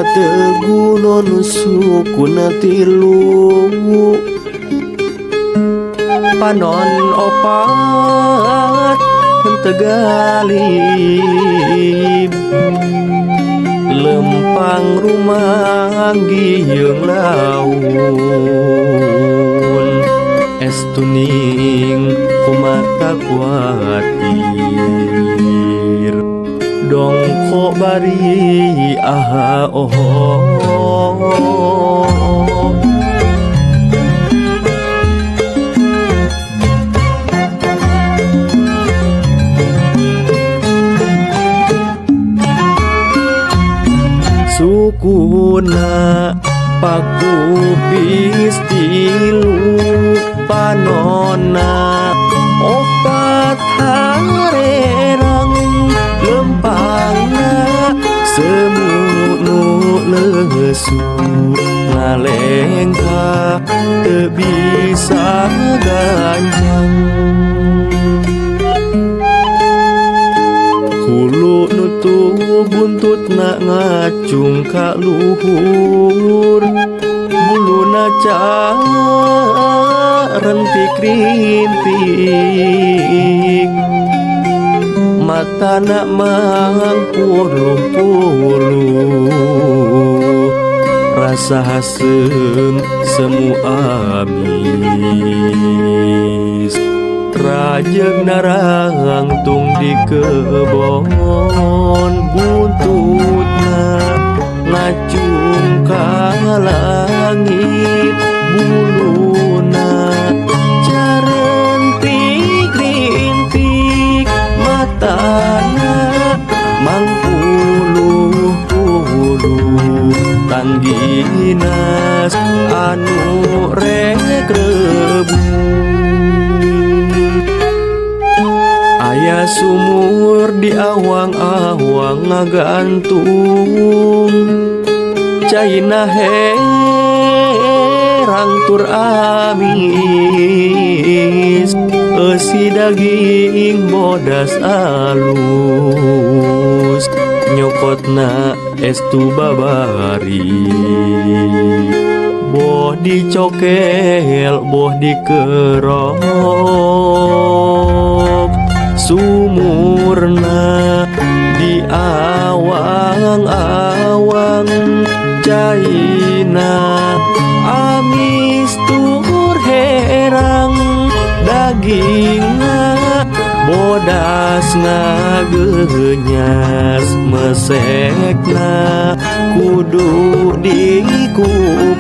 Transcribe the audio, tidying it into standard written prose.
Teu gunon sukuna tilu panon opat henteu galib lempang rumanggi jeung laun es tuning kumata kuatir dongko bari aha oh. Sukuna pakupis tilu panona opat harerang lempangna semu nu lesu ngalengkah teu bisa ganjang hulu nutup buntutna ngacung ka luhur buluna carentik-rintik matana mangpuluh-puluh rasa haseum semu amis rajeg narangtung di kebon buntutna ngacung ka langit buluna carentik-rintik matana mangpuluh-puluh tangginas anu rek rebut. Aya sumur di awang-awang ngagantung caina herang tur amis eusi daging bodas alus nyokotna es tu babari boh dicokel boh dikerok sumurna di awang-awang caina amis tur herang dagingna bodas ngagenyas mesekna kudu dikupas.